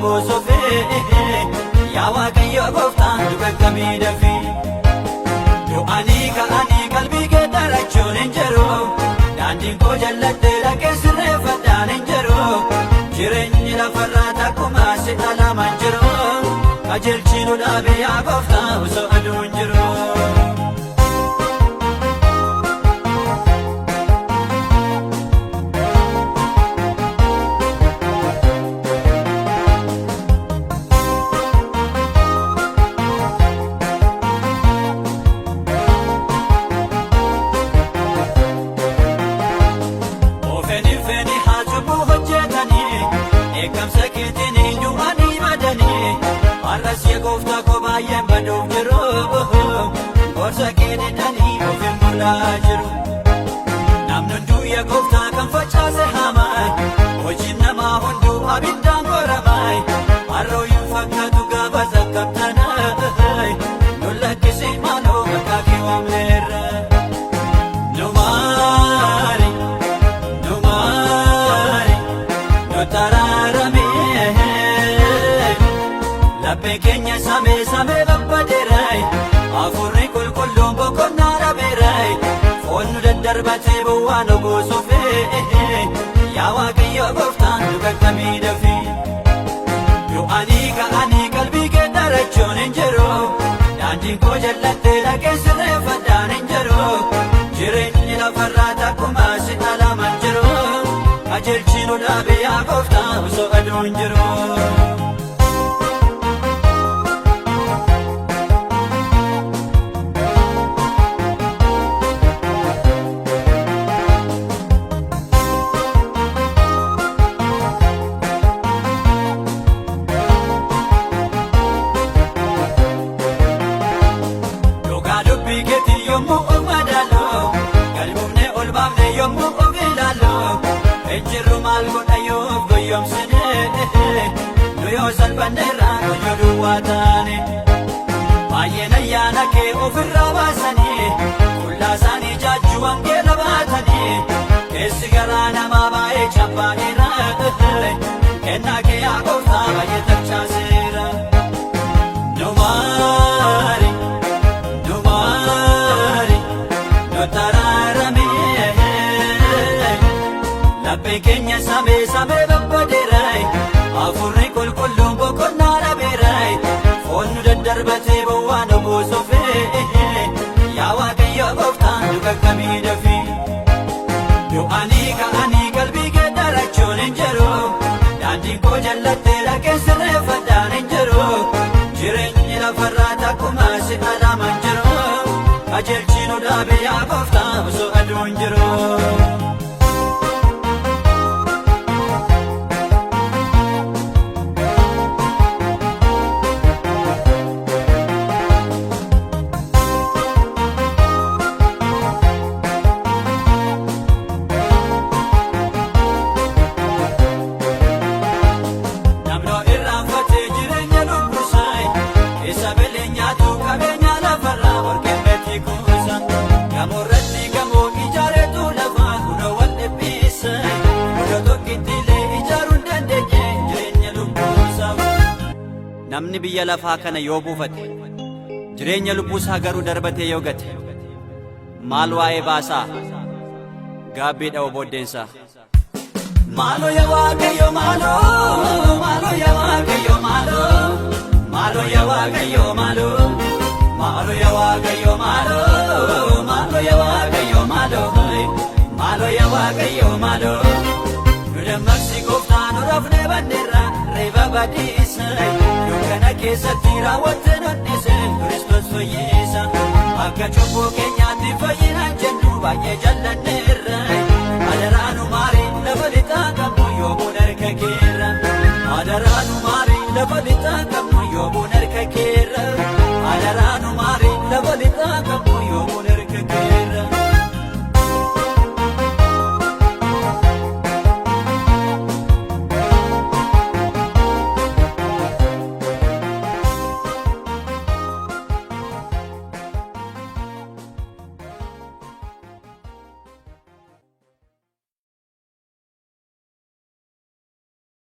buusuufi. Yaa Waaqayyo gooftaan nu qaqqabii dafii. Du'anii ka'anii qalbii kee darachuun hin jiru. Daandiin koo jallattee dhaqee sirreeffadhaan hin jiru. Jireenyi lafarraa takkumaa si alaman jiru. Qajeelchi nu dhaabe yaa gooftaa osoo aduun jiru. Ofeni feni haa cubbuu hojjetanii, eeggamsa keetiin du'anii badanii, har'as yaa gooftaa koo baay'een baduuf jiru, gorsa kee didanii of hin bulaa jiru. Namni hunduu yaa gooftaa kan facaase hamaa, hojiin namaa hunduu abiddaan qoramaa, har'oo hin fakkaatu gaafa zakkabtanaa, nu lakkisi maaloo maqaa kee waamneerra. Nu maali, nu maali, nu taraarame. Laphee keenya samee samee babbadeera, hafuurri qulqulluun boqonnaa dhabeera, foon nu daddarbatee bowwaa nu buusuufi, yaa Waaqayyo gooftaan nu qaqqabii dafii. Du'anii ka'anii qalbii kee darachuun hin jiru. Daandiin koo jallattee dhaqee sirreeffadhaan hin jiru. Jireenyi lafarraa takkumaa si alaman jiru. Qajeelchi nu dhaabe yaa gooftaa osoo aduun jiru. Dhugaa dubbii keetii yommuu of madaalu, galmoofnee ol baafne yommuu of ilaallu, ejjirru maal godha yoo of goyyomsine, nu yoo salphanneerra goyyoo duwwaa taane. Baay'een ayyaana kee ofirraa baasanii, qullaa isaanii jaajjuu wangeela baatanii, keessi garaa namaa baay'ee cabbaa'eera, kennaa kee yaa gooftaa baay'ee tarchaaseera. Nu maali, nu maali, nu taraarame. Laphee keenya samee samee babbadeera, hafuurri qulqulluun boqonnaa dhabeera, foon nu daddarbatee bowwaa nu buusuufi, yaa Waaqayyo gooftaan nu qaqqabii dafii. Du'anii ka'anii qalbii kee darachuun hin jiru. Daandiin koo jallattee dhaqee sirreeffadhaan hin jiru. Jireenyi lafarraa takkumaa si alaman jiru. Qajeelchi nu dhaabe yaa gooftaa osoo aduun jiru. Namnoo irraanfatee jireenya lubbusaa, keessa belee nyaatu qabeenya lafarraa warqeen meetii kuusa. Gamoo irratti gamoo ijaareetu lafa kunoo wal dhiphisa. Iddoo tokkitti illee ijaaruu hin dandeenye jireenya lubbusaa. Namni biyya lafaa kana yoo buufate, jireenya lubbuusaa garuu darbatee yoo gate, maal waa'ee baasaa? Gaabbii dha'u booddeensaa. Maaloo yaa Waaqayyo maaloo, maaloo yaa Waaqayyo maaloo, maaloo yaa Waaqayyo maaloo, maaloo yaa Waaqayyo maaloo, maaloo yaa Waaqayyo maaloo, maaloo yaa Waaqayyo maaloo. Nu dammaqsi gooftaa nu rafnee banneerra reeba badiisa. Dukkana keessatti raawwatte nu dhiise Kiristoos fayyisa. Akka cubbuu keenyaatti fayyinaan jennu baay'ee jallanneerra.